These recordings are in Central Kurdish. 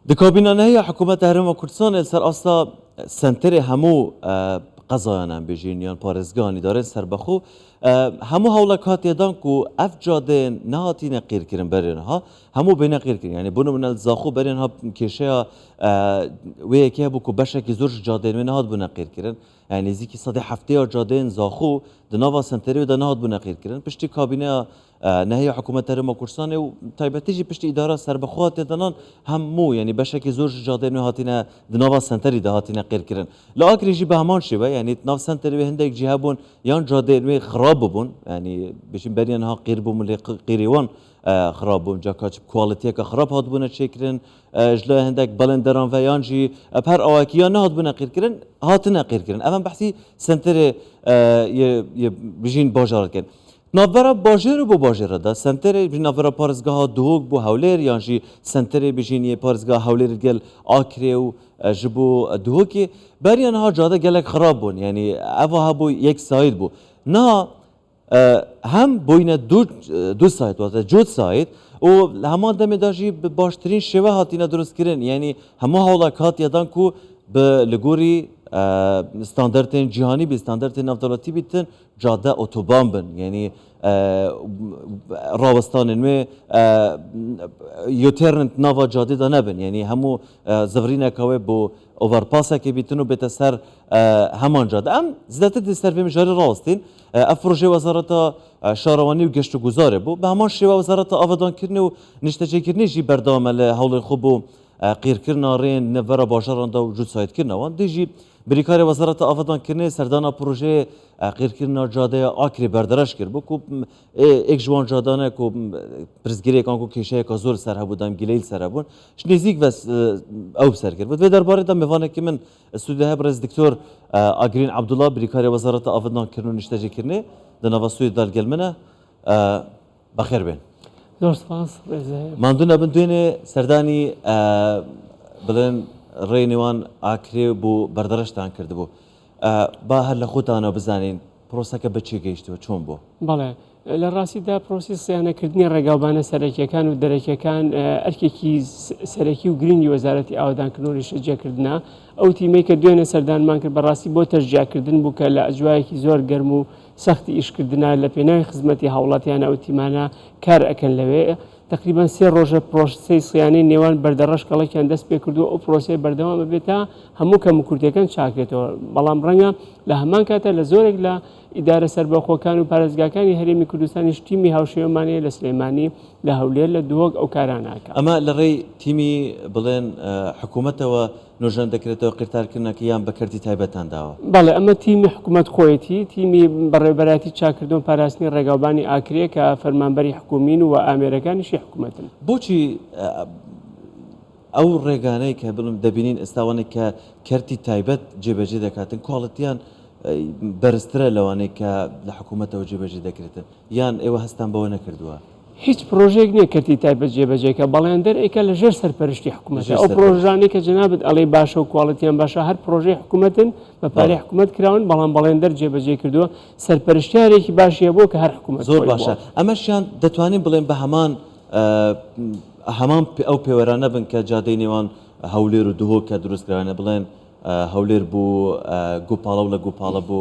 Di kabînanehiya Hikûmeta Herêma Kurdistanê li ser asta senterê hemû qezayan em bêjin yan parêzgehan îdareyên serbixwe hemû hewlek hatiye dan ku ev cadeyên nehatîne qîrkirin berê niha hemû bêne qîrkirin. Yanî bo nimûne li Zaxo berê niha kêşeya wê yekê hebû ku beşekî zor ji cadeyên wê nehatibûne qîrkirin. Yanî nêzîkî 70% ya cadeyên Zaxo di nava senterê wê de nehatibûne qîrkirin. Piştî kabîneya Neheya Hikûmeta Herêma Kurdistanê û taybetî jî piştî îdara serbixwe hatiye danan hemû yanî beşekî zor ji cadeyên wê hatine di nava senterî de hatine qêrkirin. Li Akrê jî bi heman şêwe yanî di nav senterê wê hindek cî hebûn yan cadeyên wê xirab bûbûn yanî bêjin beriya niha qêr bûn lê qêrê wan xirab bûn ca ka çi bi kualitiyeke xirab hatibûne çêkirin ji layê hindek belênderan ve yan jî bi her awayekî yan nehatibûne qêrkirin hatine qêrkirin. Ev em behsî senterê yê yê bijîn bajar dikin. Navbera bajêr û bo bajêre de senterê ji navbera parêzgeha Duhok bo Hewlêr yan jî senterê bijîn yê parêzgeha Hewlêrê li gel Akrê û ji bo Duhokê beriya niha cade gelek xirab bûn yanî eva hebû yek sayîd bû niha hem bûyne du du sayîd wate cot sayîd û li heman demê de jî bi baştirîn şêwe hatîne dirustkirin yanî hemû hewlek hatiye dan ku bi li gorî standartên cîhanî bî standartên navdewletî bîtin Cade otoban bin yanî rawestanên wê U-turn di nava cadê de nebin yanî hemû zivrîneka wê bo overpasekê bîtin û bête ser heman cade. Em zêdetir di ser vê mijarê rawestîn. Ev projeyê Wezareta Şarewanî û Geştûguzarê bû. Bi heman şêwe Wezareta Avedankirinê û Niştecihkirinê jî berdewam e li hewlên xwe bo qîrkirina rêyên di navbera bajaran de û cûtsayîdkirina wan. Dê jî Birîkarê Wezareta Avedankirinê serdana projeyê qîrkirina cadeya Akrê berdereş kiribû ku êk ji wan cadan e ku pirsgirêk an ku kêşeyeka zor li ser hebû daim gileyî li ser hebûn. Ji nêzîk ve ew bi ser kiribû. Di vê derbarê de mêvanekî min stûdyoya heye birêz Diktor Agrîn Abdullah Birîkarê Wezareta Avedankirin û Niştecihkirinê di nava stûdyoyê de li gel min e. Bexêr bên. Zor spas rêze. Mandû nebin duênê serdanî bilin rêyê nêwan Akrê bû berdereştan kirdibû. Ba her li xwe dana bizanîn proseke bi çi gehîştiwe çon bû? Bale, li rastî de prosê siyanekirdinê rêgawbane serekiyekan û derekiyekan erkekî serekî û girîngî wezaretî awedankirin û niştecihkirina. Ew tîmê ke duêne serdanman kir bi rastî bo teşcîakirdin bû ke li ecwayekî zor germ û سەختی ئیشکردنە لە پێناوی خزمەتی هاوڵاتیانە ئەو تیمانە کار ئەکەن لەوێ تەقریبەن سێ ڕۆژە پرۆسەی سیانەی نێوان بەردەڕەش کەڵەکیان دەست پێکردووە ئەو پرۆسەیە بەردەوام ئەبێت تا هەموو کەموکورتیەکان چاکرێتەوە بەڵام ڕەنگە لە هەمان کاتە لە زۆرێک لە ئیدارە سەربەخۆکان و پارێزگاکانی هەرێمی کوردستانیش تیمی هاوشێوەمان هەیە لە سلێمانی لە هەولێر لە دهۆک ئەو کارانە ئەکا. ئەمە لە ڕێی تیمی بڵێن حکوومەتەوە نۆژەن دەکرێتەوە قیرتارکردنەکە یان بە کەرتی تایبەتتان داوە؟ بەڵێ ئەمە تیمی حکومەت خۆیەتی، تیمی بەڕێوەبەرایەتی چاککردن و پاراستنی ڕێگاوبانی ئاکرێ کە فەرمانبەری حکومین و ئامێرەکانیشی حکومەتن. بۆچی ئەو ڕێگانەی کە بڵێم دەبینین ئێستا ئەوانەی کە کەرتی تایبەت جێبەجێ دەکاتن کواڵێتیان بەرزترە لەوانەی کە لە حکومەتەوە جێبەجێ دەکرێتن یان ئێوە هەستتان بەوە نەکردووە؟ هیچ پرۆژەیەک نییە کەرتی تایبەت جێبەجێ کە بەڵێندەر ئەیکا لە ژێر سەرپەرشتی حکوومەتە ئەو پرۆژانەی کە جەنابت ئەڵێی باشە و کواڵیتیان باشە هەر پرۆژەی حکوومەتن بە پارەی حکوومەت کراون بەڵام بەڵێندەر جێبەجێ کردووە سەرپەرشتیارێکی باشی هەبووە کە هەر حکوومەت زۆر باشە ئەمەشیان دەتوانین بڵێن بە هەمان هەمان ئەو پێوەرانە بن کە جادەی نێوان هەولێر و دهۆک کە دروست کراوە بڵێن هەولێر بۆ گوپاڵە و لە گوپاڵە بۆ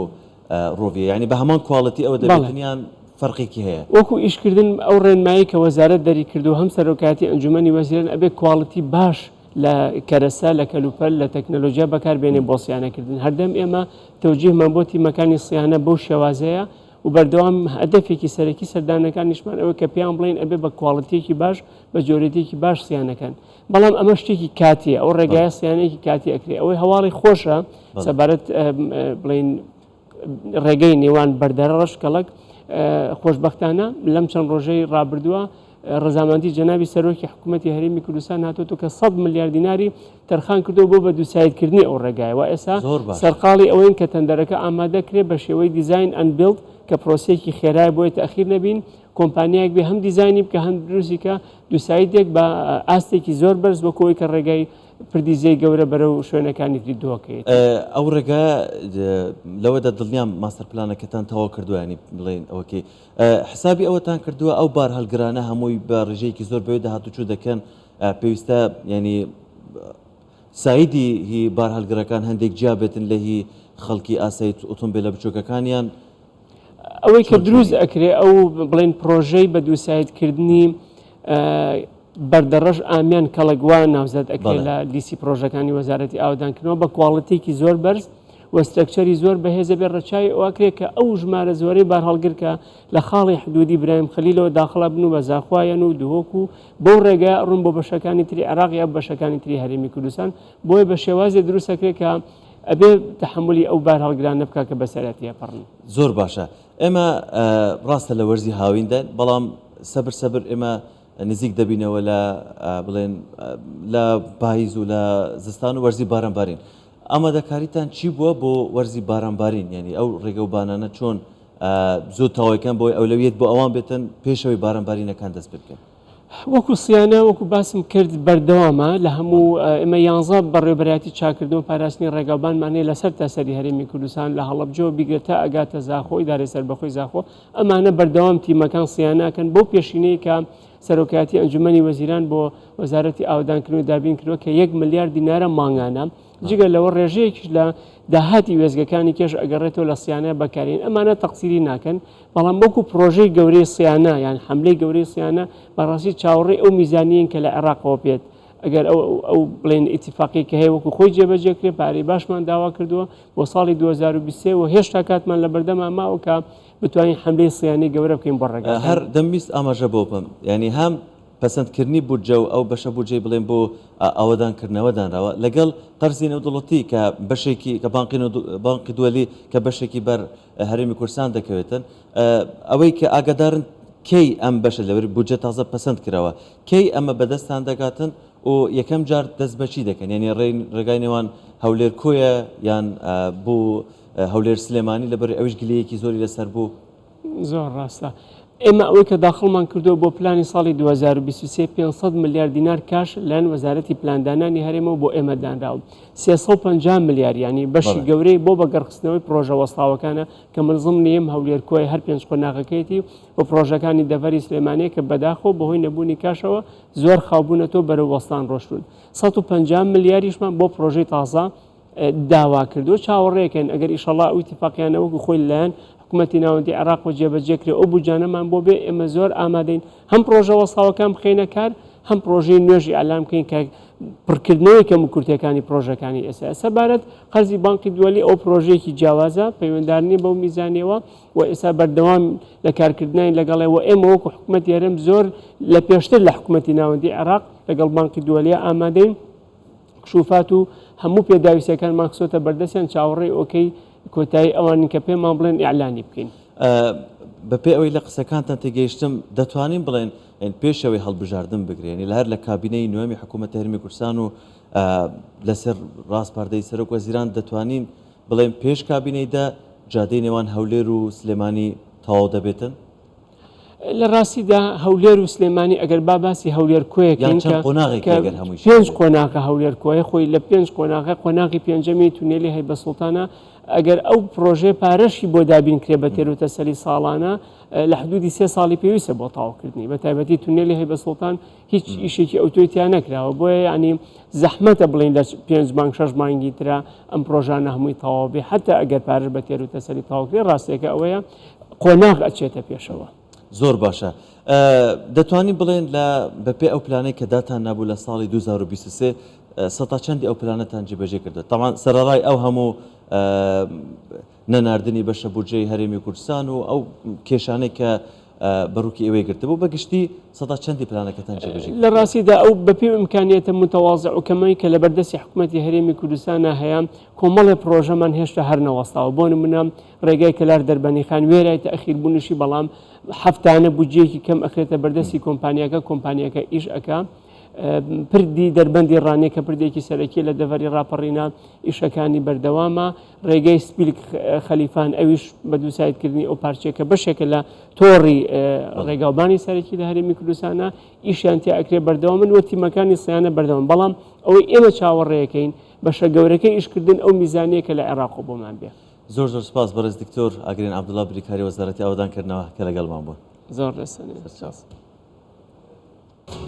ڕۆڤیە یانی بە هەمان کواڵێتی ئەوە دەبێتن یان فەرقێکی هەیە؟ وەکو ئیشکردن ئەو ڕێنمایی کە وەزارەت دەریکردووە هەم سەرۆکایەتی ئەنجومەنی وەزیران ئەبێ کواڵیتی باش لە کەرەسە لە کەلوپەل لە تەکنەلۆجیا بەکار بێنێ بۆ سیانەکردن هەردەم ئێمە تەوجیهمان بۆ تیمەکانی سیانە بەو شێوازەیە و بەردەوام هەدەفێکی سەرەکی سەردانەکانیشمان ئەوە کە پێیان بڵێین ئەبێ بە کواڵیتیەکی باش بە جۆرێتیەکی باش سیانەکەن بەڵام ئەمە شتێکی کاتیە ئەو ڕێگایە سیانەیەکی کاتی ئەکرێ ئەوەی هەواڵی خۆشە سەبارەت بڵین ڕێگەی نێوان بەردەرە ڕەشکەڵک خۆشببختانە لەم چەند ڕۆژەی ڕابردووە ڕزامەندی جەنابی سەرۆکی حکوومەتتی هەرێمی کوردستان هاتووە کە 100 ملیار دیناری تەرخان کردو بۆ بە دووسایدکردنی ئەو ڕێگایە و ئێستا سەرقاڵی ئەوەین کە تەندەرەکە ئامادەکرێ بە شێوەی design and build کە پرۆسەیەکی خێرای بۆیە تەخیر نەبین کۆمپانیایەک بێ هەم دیزاینی بکە هەم دروستی کە دووسایدێک بە ئاستێکی زۆر بەرز وەکو ئەوەی کە ڕێگای پردی زێی گەورە بەرەو شوێنەکانی تری دۆکەیەتی. ئەو ڕێگایە لەوەدا دڵنیام ماستەر پلانەکەتان تەواو کردووە یانی بڵێین ئەوەکەی حسابی ئەوەتان کردووە ئەو بارهەڵگرانە هەمووی بە ڕێژەیەکی زۆر بەوێدا هاتوچۆ دەکەن پێویستە یانی. side ی هی بارهەڵگرەکان هەندێک جیا بێتن لە هی خەڵکی ئاسایی ئۆتۆمبێلە بچووکەکان یان ئەوەی کە دروست ئەکرێ ئەو بڵێن پرۆژەی بە دووساید کردنی بەردەڕەش ئامیان کەڵک وا ناوزەد ئەکرێت لە لیستی پرۆژەکانی وەزارەتی ئاوەدانکردنەوە بە quality ێکی زۆر بەرز و structure ی زۆر بەهێزە بێ ڕەچاوی ئەوە کرێ کە ئەو ژمارە زۆرەی بارهەڵگر کە لە خاڵی حدودی برایم خەلیلەوە داخڵە بن و بە زاخوایەن و دهۆک و بەو ڕێگای ئەڕۆن بۆ بەشەکانی تری عێراق یا بەشەکانی تری هەرێمی کوردستان بۆیە بە شێوازێ دروست ئەکرێت کە ئەبێ تەحەمولی ئەو بارهەڵگرانە بکا کە بەسەرا تێپەڕن. زۆر باشە ئێمە ڕاستە لە وەرزی هاوینداین بەڵام سەبر سەبر ئێمە نزیک دەبینەوە لە بڵێن لە پاییز و لە زستان و وەرزی باران بارین ئامادەکاریتان چی بووە بۆ وەرزی باران بارین یعنی ئەو ڕێگە و بانانە چۆن زۆر تەواویکەن بۆی ئەولەویەت بۆ ئەوان بێتن پێشەوەی باران بارینەکان دەست پێ بکەن. وەکو سیانە وەکو باسم کرد بەردەوامە لە هەموو ئێمە یانزە بەڕێوبەرایەتی چاکردن و پاراستنی ڕێگاوبانمان هەیە لەسەر تاسەری هەرێمی کوردستان لە هەڵەبجەوە بیگرە تا ئەگاتە زاخۆ ئیدارەی سەربەخۆی زاخۆ ئەمانە بەردەوام تیمەکان سیانەکەن بەو پێشینەی کە سەرۆکایەتی ئەنجومەنی وەزیران بۆ وەزارەتی ئاوەدانکردن و دابین کردووە کە یەک ملیار دینارە مانگانە جگە لەوە ڕێژەیەکیش لە داهاتی وێستگەکانی کێش ئەگەڕێتەوە لە صیانە بەکارین ئەمانە تەقسیری ناکەن بەڵام وەکو پرۆژەی گەورەی صیانە یان حملەی گەورەی صیانە بەڕاستی چاوەڕێی ئەو میزانیەین کە لە عێراقەوە بێت ئەگەر ئەو ئەو بڵێن ئیتیفاقی کە هەیە وەکو خۆی جێبەجێ کرێ پارەی باشمان داوا کردووە بۆ ساڵی 2023 و هێشتا کاتمان لە بەردەما ماوە کە بتوانین حملەی صیانەی گەورە بکەین بۆ ڕێگاکان. هەر دەمویست ئاماژە بۆ بکەم یانی هەم پەسەندکردنی بودجە و ئەو بەشە بودجەی بڵێن بۆ ئاوەدانکردنەوە دانراوە، لەگەڵ قەرزی نێودەوڵەتی کە بەشێکی کە بانقی بانقی دوەلی کە بەشێکی بەر هەرێمی کوردستان دەکەوێتن، ئەوەی کە ئاگادارن کەی ئەم بەشە لەبەر بودجە تازە پەسەند کراوە، کەی ئەمە بەدەستتان دەگاتن و یەکەم جار دەست بە چی دەکەن؟ یانی ڕێگای نێوان هەولێر کۆیە یان بۆ هەولێر سلێمانی لەبەر ئەویش گلەیەکی زۆری لەسەر بوو. زۆر ڕاستە. ئێمە ئەوەی کە داخڵمان کردووە بۆ پلانی ساڵی 2023 500 ملیار دینار cash لەلایەن وەزارەتی پلاندانانی هەرێمەوە بۆ ئێمە دانراوە. 350 ملیار یانی بەشی گەورەی بۆ بەگەڕخستنەوەی پڕۆژە وەستاوەکانە کە من ضمنیم هەولێر کۆیە هەر پێنج قۆناغەکەیەتی و پڕۆژەکانی دەڤەری سلێمانیە کە بەداخەوە بەهۆی نەبوونی cash ەوە زۆر خاوبوونەتەوە بەرەو وەستان ڕۆشتوون. 150 ملیاریشمان بۆ پڕۆژەی تازە داوا کردووە، چاوەڕێکەین ئەگەر ئیشەڵا ئەو ئیتیفاقیانە وەکو خۆی لەلایەن حکومەتی ناوەندی عێراقەوە جێبەجێ کرێ ئەو بودجانەمان بۆ بێ ئێمە زۆر ئامادەین هەم پڕۆژە وەستاوەکان بخەینە کار هەم پڕۆژەی نوێش ئیعلان بکەین کە پڕکردنەوەی کەموکورتیەکانی پڕۆژەکانی ئێستا سەبارەت قەرزی بانقی دووەلی ئەو پڕۆژەیەکی جیاوازە پەیوەندار نییە بەو میزانیەوە و ئێستا بەردەوام لە کارکردنین لەگەڵێ و ئێمە وەکو حکومەتی هەرێم زۆر لە پێشتر لە حکومەتی ناوەندی عێراق لەگەڵ بانقی دووەلیە ئامادەین کشوفات و هەموو پێداویستیەکانمان خستۆتە بەردەستیان چاوەڕێی okay کۆتایی ئەوانین کە پێمان بڵێن ئیعلانی بکەین. بەپێی ئەوەی لە قسەکانتان تێگەیشتم دەتوانین بڵێن پێش ئەوەی هەڵبژاردن بکرێ یانی لە هەر لە کابینەی نۆیەمی حکوومەتی هەرێمی کوردستان و لەسەر ڕاسپاردەی سەرۆک وەزیران دەتوانین بڵێن پێش کابینەی دە جادەی نێوان هەولێر و سلێمانی تەواو دەبێتن؟ لە ڕاستیدا هەولێر و سلێمانی ئەگەر با باسی هەولێر کۆیە یان چەند قۆناغێک کە ئەگەر هەمووی پێنج قۆناغە هەولێر کۆیە خۆی لە پێنج قۆناغە قۆناغی پێنجەمی تونێلی هەیبە سوڵتانە ئەگەر ئەو پرۆژەیە پارەشی بۆ دابین کرێ بە تێروتەسەلی ساڵانە لە حدودی سێ ساڵی پێویستە بۆ تەواوکردنی بە تایبەتی تونێلی هەیبە سوڵتان هیچ ئیشێکی ئەوتۆی تیا نەکراوە بۆیە یعنی زەحمەتە بڵین لە پێنج مانگ شەش مانگی ترا ئەم پرۆژانە هەمووی تەواو بێ حتا ئەگەر پارەش بە تێروتەسەلی تەواو کرێ ڕاستیەکە ئەوەیە قۆناغ ئەچێتە پێشەوە. زۆر باشە دەتوانین بڵێن لە بەپێ ئەو پلانەی کە داتان نابوو لە ساڵی 2023 سەتا چەندی ئەو پلانەتان جێبەجێ کردووە تاوان سەرەڕای ئەو هەموو نەناردنی بەشە بودجەی هەرێمی کوردستان و ئەو کێشانەی کە بەڕووکی ئێوەی گرتبوو بە گشتی سەدا چەندی پلانەکەتان جێبەجێ لە ڕاستیدا ئەو بەپێی ئیمکانیەتە متەوازع و کەمەی کە لەبەردەستی حکوومەتی هەرێمی کوردستانە هەیە کۆمەڵێ پرۆژەمان هێشتا هەر نەوەستاوە بۆ نمونە ڕێگای کەلار دەربەنیخان وێرای تەئخیر بوونیشی بەڵام هەفتانە بودجەیەکی کەم ئەخرێتە بەردەستی کۆمپانیاکە کۆمپانیاکە ئیش ئەکا پردی دەربەندی ڕانیە کە پردێکی سەرەکی لە دەڤەری ڕاپەڕینە ئیشەکانی بەردەوامە ڕێگەی سپیلک خەلیفان ئەویش بە دووسایدکردنی ئەو پارچەیە کە بەشێکە لە تۆڕی ڕێگاوبانی سەرەکی لە هەرێمی کوردستانە ئیشیان تیا ئەکرێ بەردەوامن و تیمەکانی سیانە بەردەوام بەڵام ئەوەی ئێمە چاوەڕێیەکەین بەشە گەورەکەی ئیشکردن ئەو میزانیە کە لە عێراقەوە بۆمان بێ. زۆر زۆر سپاس بەڕێز دکتۆر ئاگرین عەبدوڵا بریکاری وەزارەتی ئاوەدانکردنەوە کە لەگەڵمان بوون. زۆر ڕێزتان. سپاس.